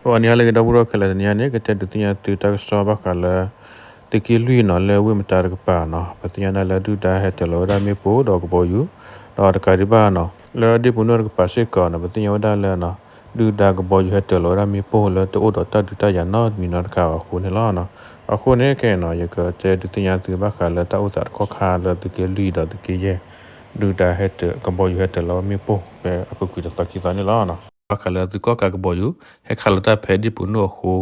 အနံၤဟါလၢအဂ့ၤ ဒီပုၢ်ဝဲၢ်ခဲလၢာ်, တနံၤအံၤန့ၣ် ကတဲဒုးသ့ၣ်ညါသုတၢ်ကစီၣ်ဘၣ်ဃးလၢ သုးက့လွံၢ်နီၤ လၢဝ့ၢ်မတၤတကပၤနီၤ ပသ့ၣ်ညါဒၣ်လၢဒုၣ်ဒါဟဲတၢၤလီၤဝဲဒၣ်မ့ၣ်ပိၢ်ဒီးကဘီယူၤ ဒီးတကးဒံးဘၣ်နီၤ လၢဒ့ၣ်ပူၤနိၣ်တကပၤစ့ၢ်ကီးနီၤ ပသ့ၣ်ညါဝဲဒၣ်လၢ ဒုၣ်ဒါကဘီယူၤဟဲတၢၤလီၤဝဲဒၣ်မ့ၣ်ပိၢ်လၢတအိၣ်ဒီးတၢ်ဒုးတၢ်ယၤနီတမံၤနီတခါအဃိန့ၣ်လီၤ. အဃိန့ၣ်ခဲအံၤနီၤ ယကတဲဒုးသ့ၣ်ညါသုဘၣ်ဃးလၢတၢ်အိၣ်သးတခီခါလၢသုးက့လွံၢ်ဒီးသုးက့ယဲၢ် ဒုၣ်ဒါဟဲတၢၤ ကဘီယူၤဟဲတၢၤလီၤဝဲမ့ၣ်ပိၢ်ဖဲအပူၤကွံာ်တသီခံသီန့ၣ်လီၤ. ဘၣ်ဃးလၢသုးကီၣ်ကးကဘီယူၤ ဟဲခးလီၤတၢ်ဖဲဒ့ၣ်ပူၤနိၣ်အဃိ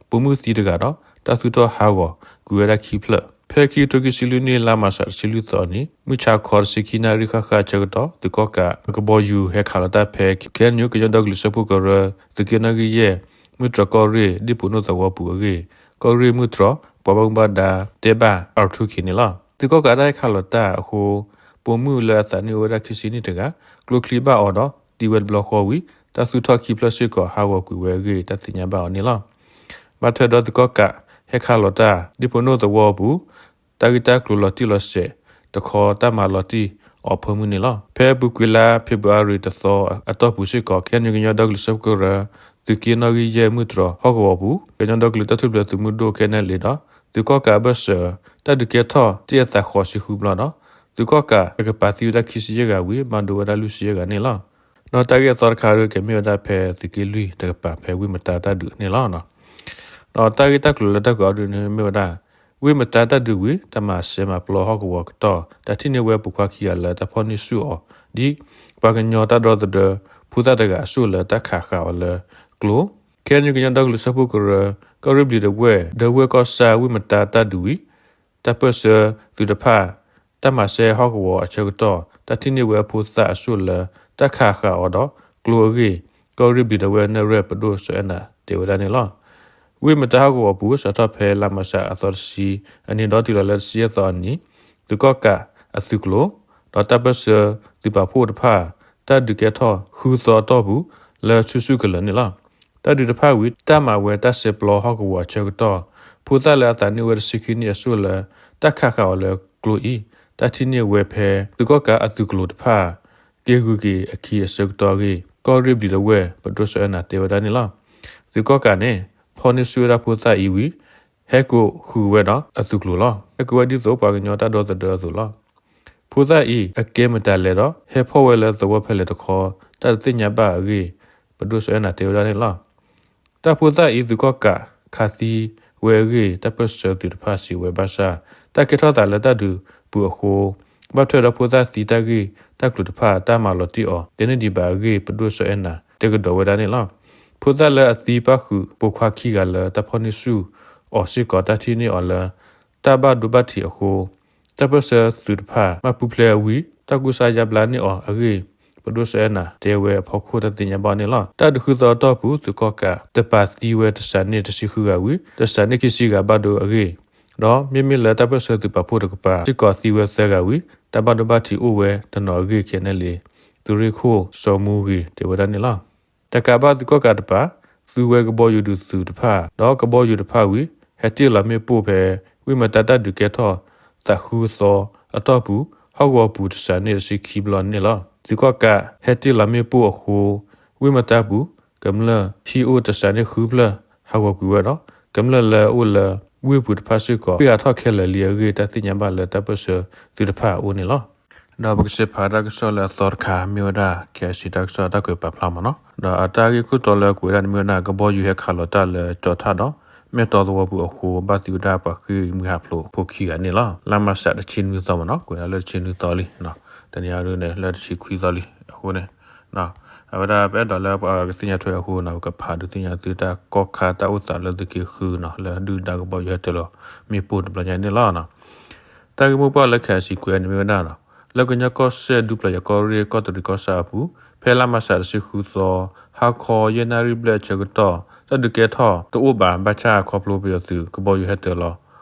ပိာ်မုၣ်သံတဂၤဒီး တၢ်သူၣ်ထီၣ်ဟးဂီၤကွံာ်ဝဲဒၣ်ခံဖျၢၣ် ဖဲခံကထိခံဆံလွံၢ်နံၣ် လါမၢ်ၡးတဆံလွံၢ်သီအနံၤ မုၢ်ဆါခီတဆံခံနၣ်ရံၣ်ဃၣ်ဃၣ်အဆၢကတီၢ် သုးကီၣ်ကးကဘီယူၤဟဲခးလီၤတၢ်ဖဲ KNU ကညီဒီကလုာ်စၢဖှိၣ်ကရၢ သုးက့နီၣ်ဂံၢ်ယဲၢ် မုၢ်တြီၤကီၢ်ရ့ၣ် ဒ့ၣ်ပူၤနိၣ်သဝီပူၤအဂ့ၢ် ကီၢ်ရ့ၣ်မုၢ်တြီၤ ပှၤဘၣ်မူဘၣ်ဒါတဲဘၣ် R two K န့ၣ်လီၤ. သုးကီၣ်ကးတၢ်ဟဲခးလီၤတၢ်အဃိ ပိာ်မုၣ်လၢအသးနံၣ်အိၣ်ဝဲဒၣ်ခံဆံနံၣ်တဂၤ ကျိချံဘၣ်အီၤဒီးသံဝဲတဘျီဃီဝံၤ တၢ်သူၣ်ထီၣ်ခံဖျၢၣ်စ့ၢ်ကီးဟးဂီၤကွံာ်ဝဲအဂ့ၢ် တၢ်သ့ၣ်ညါဘၣ်အီၤန့ၣ်လီၤ. ဘၣ်ထွဲဒီးသုးကီၣ်ကးဟဲခးလီၤတၢ် ဒ့ၣ်ပူၤနိၣ်သဝီအပူၤ တၢ်ဂ့ၢ်တၢ်ကျိၤလီၤတံၢ်လီၤဆဲးတခီ တၢ်မၤလီၤတံၢ်အီၤဖၢမုၢ်န့ၣ်လီၤ. ဖဲအပူၤကွံာ်လါဖ့ၤဘြူၤအါရံၤတသီအတီၢ်ပူၤစ့ၢ်ကီး KNU ကညီဒီကလုာ်စၢဖှိၣ်ကရၢ သုးက့နီၣ်ဂံၢ်ယဲၢ် မုၢ်တြီၤဟီၣ်ကဝီၤပူၤ ကညီဒီကလုာ်တၢ်ထူၣ်ဖျဲးသုးမုၢ်ဒိၣ် KNLA ဒီး သုးကီၣ်ကးအဘၢၣ်စၢၤ တၢ်ဒုးကဲထီၣ်တ့ၢ်အသးဃိးဆံဃုဘျီဒီး သုးကီၣ်ကးတကပၤသံဝဲဒၣ်ခံဆံယဲၢ်ဂၤဝံၤ ဘၣ်ဒိဝဲဒၣ်လွံၢ်ဆံယဲၢ်ဂၤန့ၣ်လီၤ. ဒီးတၢ်ဂ့ၢ်အသီတခါဒုးကဲမ့ၢ်ဝဲဒၣ်ဖဲသုးက့လွံၢ်တကပၤ ဖဲဝ့ၢ်မတၤတၢ်ဒုးန့ၣ်လီၤ. ဒီးတၢ်ဂ့ၢ်တၢ်ကျိၤလၢတၢ်ကွဲးအီၤဒုးန့ၣ်မ့ၢ်ဝဲဒၣ် ဝ့ၢ်မတၤတၢ်ဒုးဝံၤ တၢ်မၤစဲမၤပျီဟီၣ်ကဝီၤကတီၢ် တၢ်ထံၣ်န့ၢ်ဝဲပိာ်ခွါခံဂၤလၢတၢ်ဖီၣ်န့ၢ်ဆူၣ်အီၤ ဒ်ပှၤကညီတၢ်ဒီသဒၢ ဖိသၣ်တဂၤအစိၣ်လၢတၢ်ခးဃာ်အီၤလၢကျိ KNU ကညီဒီကလုာ်စၢဖှိၣ်ကရၢ ကီၢ်ရ့ၣ်ဘျံၤဒဝဲၢ် ဒဝဲၢ်ကီၢ်ဆၣ် ဝ့ၢ်မတၤတၢ်ဒုးဝံၤ တၢ်ပၢၢ်ဆၢသုးတဖၣ် တၢ်မၤစဲဟီၣ်ကဝီၤအဆၢကတီၢ် တၢ်ထံၣ်န့ၢ်ဝဲဖိသၣ်အစိၣ်လၢ တၢ်ခးဃာ်အီၤဒီးကျိအဂ့ၢ် ကီၢ်ရ့ၣ်ဘျံၤဒဝဲၢ် နဲၣ်ရွဲၣ်ပဒိၣ်စီၤအဲၣ်နၤတဲဝဲဒၣ်န့ၣ်လီၤ. ဝ့ၢ်မတၤဟီၣ်ကဝီၤပူၤ စးထီၣ်ဖဲလါမၢ်ၡးအသီတဆံအနံၤဒီးတုၤလီၤလၢတဆံယဲၢ်သီအနံၤ သုးကီၣ်ကးအသုးကျိၤ ဒီးတၢ်ပၢၢ်ဆၢသုးပာ်ဖှိၣ်တဖၣ် တၢ်ဒုးကဲထီၣ်ဃုသီအတီၢ်ပူၤ လၢဆူၣ်ဆူၣ်ကလၢာ်န့ၣ်လီၤ. တၢ်ဒုးတဖၣ်ဝံၤ တၢ်မၤဝဲတၢ်စဲပျီဟီၣ်ကဝီၤအဆၢကတီၢ် ဖိသၣ်လၢအသးနံၣ်အိၣ်ဝဲဒၣ်တဆံခံနံၣ်အစိၣ်လၢ တၢ်ခးဃာ်အီၤလၢကျိအံၤ တၢ်ထံၣ်န့ၢ်ဝဲဖဲ သုးကီၣ်ကးအသုးကျိၤတဖၣ် က့ၤဂုၤက့ၤအခံအဆၢကတီၢ်အဂ့ၢ် ကီၢ်ရ့ၣ်ဘျံၤဒဝဲၢ် ပဒိၣ်စီၤအဲၣ်နၤတဲဝဲဒၣ်န့ၣ်လီၤ. သုးကီၣ်ကးန့ၣ် ဖီၣ်န့ၢ်ဆူၣ်ဝဲဒၣ်ဖိသၣ်အံၤဝံၤ ဟဲကိးဃုာ်ဝဲဒီးအသုးကျိၤလီၤ. ဟဲကိးဝဲဒ်သိးပှၤကညီတၢ်ဒီသဒၢအသိးလီၤ. ဖိသၣ်အံၤ အကဲမတၤလဲၣ်ဒီး ဟဲဖီၣ်ဝဲလၢသဝီဖဲလဲၣ်တခီ တၢ်တသ့ၣ်ညါဘၣ်အဂ့ၢ် ပဒိၣ်စီၤအဲၣ်နၤတဲဝဲဒၣ်န့ၣ်လီၤ. တၢ်ဖိသၣ်အံၤ သုးကီၣ်ကးခးသံဝဲအဂ့ၢ် တၢ်ပၢၢ်ဆၢသုးတဖၣ်စံးဝဲဘၣ်ဆၣ် တၢ်ကဲထီၣ်သးလၢတၢ်ဒုးပူၤအဃိ ဘၣ်ထွဲဒီးဖိသၣ်သံတၢ်ဂ့ၢ်တၢ်ကျိၤတဖၣ် တၢ်မၤလီၤတံၢ်အီၤ တဲန့ၢ်ဒံးဘၣ်အဂ့ၢ် ပဒိၣ်စီၤအဲၣ်နၤ တဲကဒီးဝဲဒၣ်န့ၣ်လီၤ. ဖိသၣ်လၢအသံပၣ်ဃုာ်ပိာ်ခွါခံဂၤလၢတၢ်ဖီၣ်န့ၢ်ဆူၣ်အီၤစ့ၢ်ကီး တၢ်ထံၣ်န့ၢ်အီၤလၢ တၢ်ဘၣ်ဒိဘၣ်ထံးအဃိ တၢ်ပၢၢ်ဆၢသုးတဖၣ် ဘၣ်ပူၤဖျဲးဝံၤ တၢ်ကူစါယါဘျါန့ၢ်အီၤအဂ့ၢ် ပဒိၣ်စီၤအဲၣ်နၤ တဲဝဲအဖီခိၣ်တၢ်သ့ၣ်ညါဘၣ်န့ၣ်လီၤ. တၢ်ဒုးဃုသီအတီၢ်ပူၤ သုးကီၣ်ကး တပာ်သံဝဲတစးန့ၢ်တဆံဃုဂၤဝံၤ တစးန့ၢ်ခံဆံဂၤဘၣ်ဒိအဂ့ၢ် ဒီးမ့မ့ၢ်လၢတၢ်ပၢၢ်ဆၢသုးပာ်ဖှိၣ်တကပၤ စ့ၢ်ကီးသံဝဲသၢဂၤဝံၤ တၢ်ဘၣ်ဒိဘၣ်ထံးအိၣ်ဝဲတနီၤအဂ့ၢ် ခဲန့ၣ်လံ သုးရ့ၣ်ခိၣ်စီၤမူဂ့ၤ တဲဝဲဒၣ်န့ၣ်လီၤ. တကးဘၣ်သုးကီၣ်ကးတပၤ သူဝဲကဘီယူၤဒုးသုးတဖၣ် ဒီးကဘီယူၤတဖၣ်ဝံၤ ဟဲတ့ၢ်လီၤမ့ၣ်ပိၢ်ဖဲ ဝ့ၢ်မတၤတၢ်ဒုးကဲထီၣ်သးဃုသီအတီၢ်ပူၤ ဟီၣ်ကဝီၤပူၤတစးန့ၢ်တဆံခံဘျီန့ၣ်လီၤ. သုးကီၣ်ကးဟဲတ့ၢ်လီၤမ့ၣ်ပိၢ်အဃိ ဝ့ၢ်မတၤပူၤ ကမျၢၢ်ဟံၣ်အိၣ်တစးန့ၢ်ဃုဖျၢၣ် ဟးဂီၤကွံာ်ဝဲဒီး ကမျၢၢ်လၢအအိၣ်လၢဝ့ၢ်ပူၤတဖၣ်စ့ၢ်ကီး ဃ့ၢ်အါထီၣ်ခဲလၢာ်လံအဂ့ၢ် တၢ်သ့ၣ်ညါဘၣ်လၢတၢ်ပၢၢ်ဆၢသုးတဖၣ်အအိၣ်န့ၣ်လီၤ. ဒီးပကစးဖးတၢ်ကစီၣ်လၢအသီတခါ မ့ၢ်ဝဲဒၣ် ခဲအစံးတၢ်ကစီၣ်တၢ်ကွဲးပာ်ဖျါမးနီၤ. ဒီးအတၢ်ဂ့ၢ်ခိၣ်တီလၢအကွဲးဒၣ်န့ၣ်မ့ၢ်ဝဲဒၣ် ကဘီယူၤဟဲခးလီၤတၢ်လၢကၠီၤထၣ်ဒီး မဲၢ်တီသဝီပူၤအဃိ ဘၣ်သံဝဲဒၣ်ပှၤဃ့ၢ်မှံဟးဖျိးဖိခံဂၤန့ၣ်လီၤ. လါမၢ်ၡးတဆံနွံသီမးနီၤ, ကွဲးဒၣ်လၢတဆံနွံသီလံ. တနံၤအံၤဒ်န့ၣ် လၢတဆံခွံသီလံအဃိန့ၣ် အဝဲဒၣ်ပအဲၣ်ဒိးလၢပှၤကသ့ၣ်ညါထွဲအဃိနီၤ ပကဖးဒုးသ့ၣ်ညါသုတၢ်ကီၢ်ခါတၢ်အိၣ်သးလၢသုးက့ဃုနီၤ လၢဒုၣ်ဒါကဘီယူၤဟဲတ့ၢ်လီၤမ့ၣ်ပိၢ်တဘျီညါန့ၣ်လီၤ. တၢ်ဂ့ၢ်မိၢ်ပှၢ်လၢခဲအစံးကွဲးန့ၣ်မ့ၢ်ဝဲဒၣ်နီၤ, လၢကညီကီၢ်စဲၣ်ဒူပျၤယၤကီၢ်ရ့ၣ်ကီၢ်တရံးကီၢ်ဆၣ်အပူၤ ဖဲလါမၢ်ၡးတဆံဃုသီ ဟါခီယဲၢ်နၣ်ရံၣ်ဘျဲၣ်အဆၢကတီၢ် တၢ်ဒုးကဲထီၣ်တအိၣ်ဘၣ် ဘၣ်ဆၣ်ခီဖျိပယီၤသုးကဘီယူၤဟဲတ့ၢ်လီၤ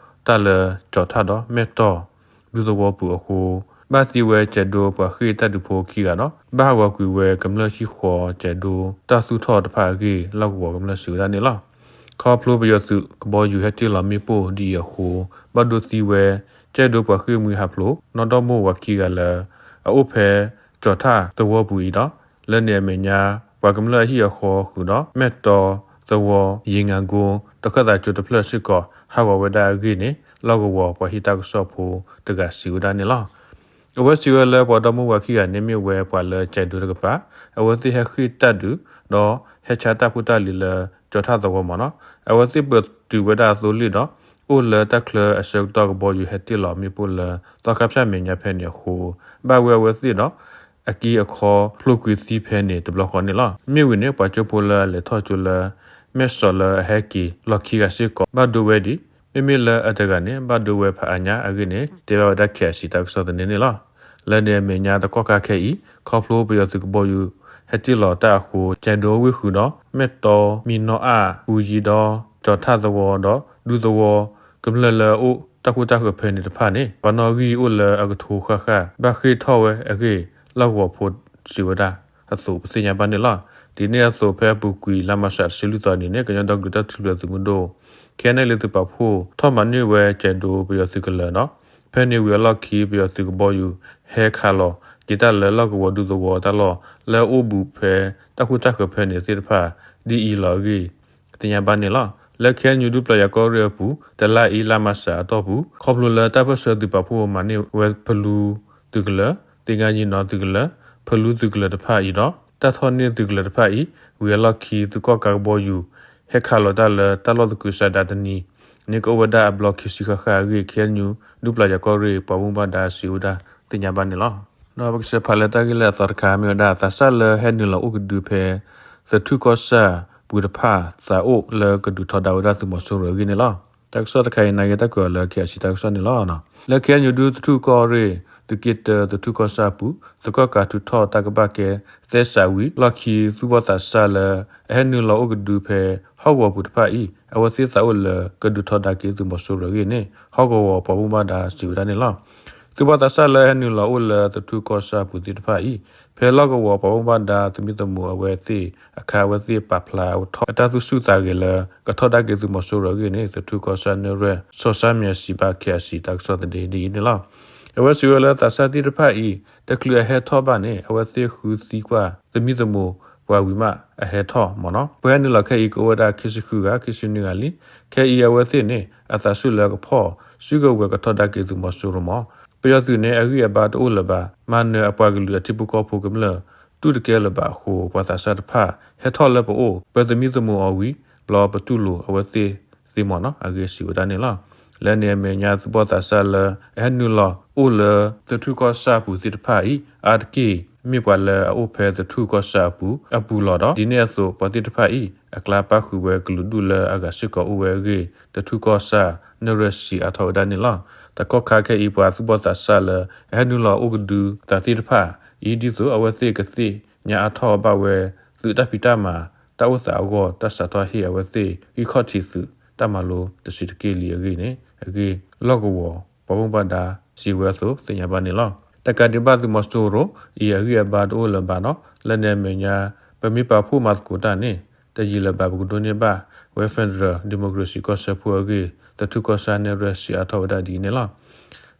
တၢ်လၢကၠီၤထၣ်ဒီးမဲၢ်တီၢ် ဒူသဝီပူၤအဃိ ဘၣ်သံဝဲကဲးဒိပှၤဃ့ၢ်တၢ်ဒုးဖိခံဂၤဒီး ဘၣ်ဟးဂီၤကွံာ်ဝဲကမျၢၢ်ဟံၣ်ဃီကဲးဒိတၢ်သူၣ်ထီၣ်တဖၣ်အဂ့ၢ် လီၢ်ကဝီၤကမျၢၢ်စံးဝဲဒၣ်န့ၣ်လီၤ. ခီဖျိပယီၤသုးကဘီယူၤဟဲတ့ၢ်လီၤမ့ၣ်ပိၢ်ဒ်အံၤအဃိ ဘၣ်ဒိသံဝဲ ကဲးဒိပှၤဃ့ၢ်မှံဟးဖျိး နီၢ်ဒီမိၢ်ဝၤခံဂၤလၢ အအိၣ်ဖဲကၠီၤထၣ်သဝီပူၤအံၤဒီး လၢန့ၣ်အမဲာ်ညါ ပှၤကမျၢၢ်အဟံၣ်အဃီဃုာ်ဒီး မဲၢ်တီၢ်သ သဝီယ့ငါကိ တခၢၣ်သးကၠိတဖျၢၣ်စ့ၢ်ကီး ဟးဂီၤဝဲဒၣ်အဂ့ၢ်န့ၣ် လီၢ်ကဝီၤပှၤဟံးတၢ်ကစီၣ်ဖိတဂၤစံးဝဲဒၣ်န့ၣ်လီၤ. အဝဲစံးဝဲလၢပှၤဒီမါဝၤခံဂၤန့ၣ်မ့ၢ်ဝဲပှၤလၢကၠဲးဒိတကပၤ, အဝဲသ့ၣ်ဟဲဃ့ၢ်တၢ်ဒုး ဒီးဟဲဆါတၢ်ဖိတၢ်လံၤလၢကၠီၤထၣ်သဝီမ့ၢ်နီၤ, အဝဲသ့ၣ်ပတုာ်ဝဲဒၣ်အသိလ့ၣ်ဒီး အိၣ်လၢတၢ်ချၢအဆၢကတီၢ်ကဘီယူၤဟဲတ့ၢ်လီၤမ့ၣ်ပိၢ်လၢ သီခါဖၠၣ်မဲာ်ညါဖဲန့ၣ်အဃိ ဘၣ်ဝဲအဝဲသ့ၣ်ဒီး အက့အခီဖျိကွံာ်သံဖဲန့ၣ်တဘျီဃီန့ၣ်လီၤ. မ့ၢ်ဝံၤန့ၣ် ပှၤကၠိဖိလၢအလဲၤထီၣ်ကၠိလၢ မဲၢ်စီၤလၢအဟဲက့ၤလီၢ်ခံဂၤစ့ၢ်ကီး ဘၣ်ဒိဝဲဒံး, မ့မ့ၢ်လၢအတဂၤန့ၣ် ဘၣ်ဒိဝဲဖးအါညါအဂ့ၢ်န့ၣ် တဲဘၣ်ဝဲဒၣ် KIC တၢ်ကစီၣ်သန့န့ၣ်လီၤ. လၢန့ၣ်အမဲာ်ညါတကီၢ်ခါခဲအံၤ ခီဖျိပယီၤသုးကဘီယူၤ ဟဲတ့ၢ်လီၤတၢ်အဃိ ကၠဲးဒိဝ့ၢ်ဃုာ်ဒီး မဲၢ်တီမံနီၢ်အၣ် ပူၤယံၤဒီး ကၠီၤထၣ်သဝီဒီး ဒူသဝီ ကမျၢၢ်လၢအအိၣ်တၢ်ဃူတၢ်ဃၢၤဖဲန့ၣ်တဖၣ်န့ၣ် ပှၤနီၣ်ဂံၢ်အိၣ်လၢအကထိဃၣ်ဃၣ် ဘၣ်ဃ့ၢ်ထီၣ်ဝဲအဂ့ၢ် လီၢ်ကဝီၤဖိစံးဝဲဒၣ်အသိး ပသ့ၣ်ညါဘၣ်န့ၣ်လီၤ. ဒ်န့ၣ်အသိး ဖဲအပူၤကွံာ် လါမးရှးတဆံလွံၢ်သီနံၤန့ၣ် ကညီဒီကလုာ်တၢ်ထူၣ်ဖျဲးသုးမုၢ်ဒိၣ် KNLA သုးပာ်ဖှိၣ် ထီၣ်မၤန့ၢ်ဝဲကၠဲးဒိပယီၤသုးကလၢၤဒီး ဖဲန့ၣ်ဝံၤအလီၢ်ခံ ပယီၤသုးကဘီယူၤ ဟဲခးလီၤက့ၤတၢ်လၢလီၢ်ကဝီၤဒူသဝီတၢ်လီၢ် လၢအအိၣ်ဘူးဖဲတၢ်ဃူတၢ်ဃၢၤဖဲန့ၣ်သ့ၣ်တဖၣ် ဒ်အံၤလီၤအဂ့ၢ် သ့ၣ်ညါဘၣ်န့ၣ်လီၤ. လၢ KNU ဒူပျၢ်ယၤကီၢ်ရ့ၣ်အပူၤ တလါအံၤ လါမးရှးအတီၢ်ပူၤ ခီဖျိလၢတၢ်ပၢၢ်ဆၢသုးပာ်ဖှိၣ်မၤန့ၢ်ဝဲဖလူသုးကလၢၤ, သ့ၣ်ငါယံနီၤသုးကလၢၤ, ဖလူသုးကလၢၤတဖၣ်အံၤဒီး တၢ်ထီၣ်န့ၢ်သုးကလၢၤတဖၣ်အံၤ ဝံၤအလီၢ်ခံ သုးကီၣ်ကးကဘီယူၤ ဟဲခးလီၤတၢ်လၢတၢ်လီၢ်သကုၤဆးဒးတနံၤန့ၣ် ကအိၣ်ဝဲဒၣ်အဘျီခံဆံဃၣ်ဃၣ်အဂ့ၢ် KNU ဒူပျၢ်ယၤကီၢ်ရ့ၣ် ပှၤဘၣ်မူဘၣ်ဒါစံးဝဲဒၣ် သ့ၣ်ညါဘၣ်န့ၣ်လီၤ. ဒီးပကစးဖးလၢတၢ်ဂ့ၢ်လၢအသီတခါ မ့ၢ်ဝဲဒၣ်သးစၢ်လၢဟဲနုာ်လီၤအိၣ်ကဒုဖဲ သထူၣ်ကီၢ်ဆၣ်ပူၤတဖၣ် သးအိၣ်လၢကဒုးထီဒါဝဲဒၣ်သုးမီၤစိရိၤအဂ့ၢ်န့ၣ်လီၤ. တၢ်ကစီၣ်တခါအံၤ နာ်က့တၢ်ကွဲးအီၤလၢ KIC တၢ်ကစီၣ်န့ၣ်လီၤ. လၢ KNU ဒူသထူၣ်ကီၢ်ရ့ၣ် သုးက့တၢ သထူၣ်ကီၢ်ဆၣ်အပူၤ သုးကီၣ်ကးထုးထီၣ်တၢ်ကဘၣ်ကဲသဲစးဝံၤ လီၢ်ခံ သုးဘီၣ်သးစၢ်လၢအဟဲနုာ်လီၤအိၣ်ကဒုဖဲဟီၣ်ကဝီၤပူၤတဖၣ်အံၤ အဝဲသ့ၣ်သးအိၣ်လၢကဒုးထီဒါက့ၤသုးမီၤစိရိၤအဂ့ၢ်န့ၣ် ဟီၣ်ကဝီၤပှၤဘၣ်မူဘၣ်ဒါစံးဝဲဒၣ်န့ၣ်လီၤ. သုးဘီၣ်သးစၢ်လၢအဟဲနုာ်လီၤအိၣ်လၢသထူၣ်ကီၢ်ဆၣ်အပူၤသ့ၣ်တဖၣ်အံၤ ဖဲလီၢ်ကဝီၤပှၤဘၣ်မူဘၣ်ဒါသမံသမိးအဝဲသ့ၣ်အခါ အဝဲသ့ၣ်ပာ်ဖျါထီၣ်အတၢ်သူၣ်ဆူၣ်သးဂဲၤလၢ ကထီဒါက့ၤသုးမီၤစိရိၤအဂ့ၢ်န့ၣ် သထူၣ်ကီၢ်ဆၣ်နဲၣ်ရွဲၣ် စီၤစၢ်မံၤစံးဘၣ် KIC တၢ်ကစီၣ်သန့ဒ်အံၤန့ၣ်လီၤ. အဝဲစံးဝဲလၢသးစၢ်သ့ၣ်တဖၣ်အံၤ တချုးအဟဲထီၣ်ဘၣ်န့ၣ် အဝဲသ့ၣ်ဃုသံကွၢ်သမံသမိးပှၤဝံၤမးအဟဲထီၣ်မ့ၢ်နီၤ. ပှၤဟဲနုာ်လီၤခဲအံၤကအိၣ်ဝဲဒၣ်ခံဆံဃုဂၤ ခံဆံနွံဂၤလံ. ခဲအံၤအဝဲသ့ၣ်န့ၣ် အသးဆူၣ်လၢကဖီၣ်စုကဝဲၤကထီဒါက့ၤသုးမီၤစိရိၤမ့ၢ် ပယီၤသုးန့ၣ် အဂံၢ်အဘါတအိၣ်လၢၤဘၣ်, မၤနၢၤအပှၤကလုာ်အထံဖိကီၢ်ဖိကမျၢၢ်တူၢ်တကဲလၢၤဘၣ်အဃိ ပှၤသးစၢ်တဖၣ် ဟဲထီၣ်လၢပအိၣ် ပသမံသမိးအီၤဝံၤ ဘျီပတူၢ်လိာ်အဝဲသ့ၣ်သ့မ့ၢ်နီၤ အဂ့ၢ်စံးဝဲဒၣ်န့ၣ်လီၤ. လၢန့ၣ်အမဲာ်ညါသုးဘီၣ်သးစၢ်လၢအဟဲနုာ်လီၤအိၣ်လၢသထူၣ်ကီၢ်ဆၣ်အပူၤသ့ၣ်တဖၣ်အံၤ အါတက့ၢ်မ့ၢ်ပှၤလၢအအိၣ်ဖဲသထူၣ်ကီၢ်ဆၣ်အပူၤအပူၤလီၤဒီး ဒ်န့ၣ်အသိးပှၤသ့ၣ်တဖၣ်အံၤ အကျါပၣ်ဃုာ်ဝဲကလုာ်ဒူၣ်လၢအဂၤစ့ၢ်ကီးအိၣ်ဝဲအဂ့ၢ် သထူၣ်ကီၢ်ဆၣ်နဲၣ်ရွဲၣ်စံးအါထီၣ်ဝဲဒၣ်န့ၣ်လီၤ. တကီၢ်ခါခဲအံၤ ပှၤသုးဘီၣ်သးစၢ်လၢအဟဲနုာ်လီၤအိၣ်ကဒုသးသ့ၣ်တဖၣ်အံၤ ဒ်သိးအဝဲသ့ၣ်ကသ့ၣ်ညါအါထီၣ်ဘၣ်ဝဲ သုးတၢ်ဖံးတၢ်မၤတၢ်အိၣ်သးအဂီၢ် တၢ်စးထီၣ်ဟ့ၣ်အဝဲသ့ၣ်ဂံၢ်ခီၣ်ထံးသုးတၢ်မၤလိတစုတက့ၢ်လံအဂ့ၢ်န့ၣ် အဂ့ၢ်လီၢ်ကဝီၤပှၤဘၣ်မူဘၣ်ဒါစံးဝဲအသိးသ့ၣ်ညါဘၣ်န့ၣ်လီၤ. တကးဒံးဘၣ်သုးမီၤစိရိၤအံၤအဂံၢ်အဘါတအိၣ်လၢၤဘၣ်နီၤ လၢန့ၣ်အမဲာ်ညါ ပမ့ၢ်ပာ်ဖှိၣ်မၤသကိးတၢ်န့ၣ် တယံာ်လၢၤဘၣ် ပကဒိးန့ၢ်ဘၣ်ဝဲ Federal Democracy ကီၢ်စၢဖှိၣ်အဂ့ၢ် သထူၣ်ကီၢ်ဆၣ်နဲၣ်ရွဲၣ်စံးအါထီၣ်ဝဲဒၣ်ဒ်အံၤန့ၣ်လီၤ.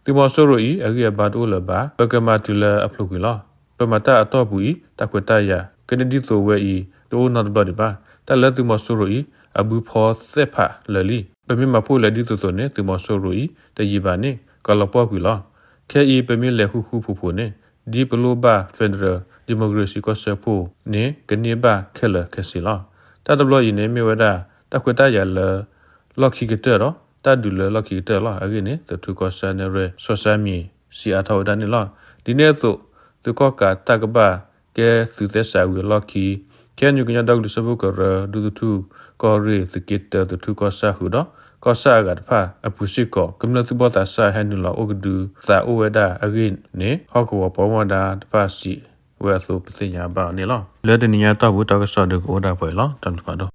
သုးမီၤစိရိၤအံၤ အဂံၢ်အဘါတအိၣ်လၢၤဘၣ်, ပကမၤတုၤလၢအဖျိးကွံာ်လီၤ. ပမၤတၢ်အတီၢ်ပူၤအံၤ တၢ်ခွဲးတၢ်ယာ်ကန့ၢ်ဒ်သိးဝဲအံၤ တအိၣ်နီတဘျီဒံးဘၣ်. တၢ်လၢသုးမီၤစိရိၤအံၤ အဘုဖီသဲၣ်ဖးလၢာ်လံ. ပမ့ၢ်မၤဖှိၣ်လဲၤဒ်သိးသိးန့ၣ် သုးမီၤစိရိၤအံၤ တယံာ်ဘၣ်န့ၣ် ကလီၤပှီၢ်ကွံာ်လီၤ. ခဲအံၤ ပမ့ၢ်လဲၤဃူဃူဖိးဖိးန့ၣ် ဒ်ပလိၣ်ဘၣ် Federal Democracy ကီၢ်စၢဖှိၣ်န့ၣ် ကန့ၢ်ဘၣ်ခဲလၢာ်ခဲဆ့လီၤ. တၢ်တဘျီအံၤန့ၣ်မ့ၢ်ဝဲဒၣ် တၢ်ခွဲးတၢ်ယာ်လၢ လီၢ်ခံကတၢၢ်ဒီး တၢ်ဒုးလၢလီၢ်ခံကတၢၢ်လီၤ. အဂ့ၢ်န့ၣ် သထူၣ်ကီၢ်ဆၣ်နဲၣ်ရွဲၣ် စီၤစၢ်မံၤ စံးအါထီၣ်ဝဲဒၣ်န့ၣ်လီၤ. ဒ်န့ၣ်အသိး သုးကီၣ်ကးတၢ်ကဘၣ်ကဲသုးသဲစးဝံၤအလီၢ်ခံ KNU ကညီဒီကလုာ်စၢဖှိၣ်ကရၢ ဒူသထူၣ်ကီၢ်ရ့ၣ် သုးက့တၢ သထူၣ်ကီၢ်ဆၣ်ဃုာ်ဒီး ကီၢ်ဆၣ်အဂၤတဖၣ်အပူၤစ့ၢ်ကီး ကမျၢၢ်သုးဘီၣ်သးစၢ်ဟဲနုာ်လီၤအိၣ်ကဒုသးအိၣ်ဝဲဒၣ်အဂ့ၢ်န့ၣ် ဟီၣ်ကဝီၤပှၤဘၣ်မူဘၣ်ဒါတဖၣ်စံးဝဲအသိး ပသ့ၣ်ညါဘၣ်န့ၣ်လီၤ. လၢတနံၤညါတီၢ်ပူၤ တၢ်ကစီၣ်ဒုးကအိၣ်ဒၣ်ပှဲၤအံၤလီၤ. တၢ်ဘျုးဖးဒိၣ်.